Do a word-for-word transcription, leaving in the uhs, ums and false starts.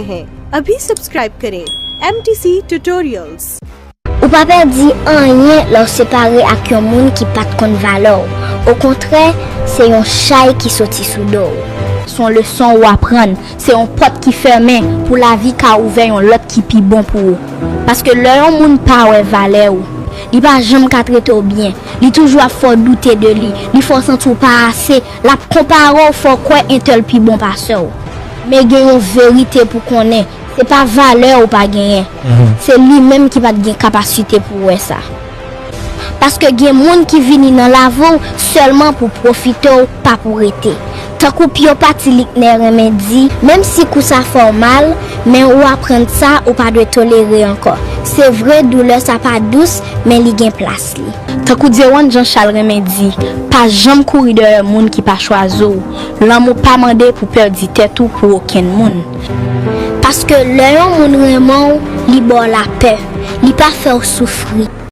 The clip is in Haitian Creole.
हैं, अभी सब्सक्राइब करें MTC tutorials. Ou pa pèdi anyen lè w separe ak yon moun ki pa t konn valè w. Okontrè, se yon chay ki soti sou do w. Se yon leson ou aprann, se yon pòt ki fèmen pou lavi ka ouvè yon lòt ki pi bon pou ou. Paske lè yon moun pa wè valè w, li pa janm ka trete w byen, li toujou ap fè w doute de li, li fè w santi w pa ase, l ap konpare w, fè w kwè entèl pi bon pase w. Men gen yon verite pou konnen, se pa valè ou pa genyen, se li menm ki pa t gen kapasite pou wè sa. Paske gen moun ki vini nan lavi w sèlman pou pwofite w, pa pou rete. Tankou Pyopati Liknè renmen di, menm si kou sa fè w mal, men ou aprann sa ou pa dwe tolere ankò. Se vre, doulè sa pa dous, men li gen plas li. Tankou Diewann Jean Charles renmen di, pa janm kouri dèyè moun ki pa chwazi w. Lanmou pa mande pou pèdi tèt ou pou okenn moun. Paske lè yon moun renmen w, li ba w lapè, li pa fè w soufri.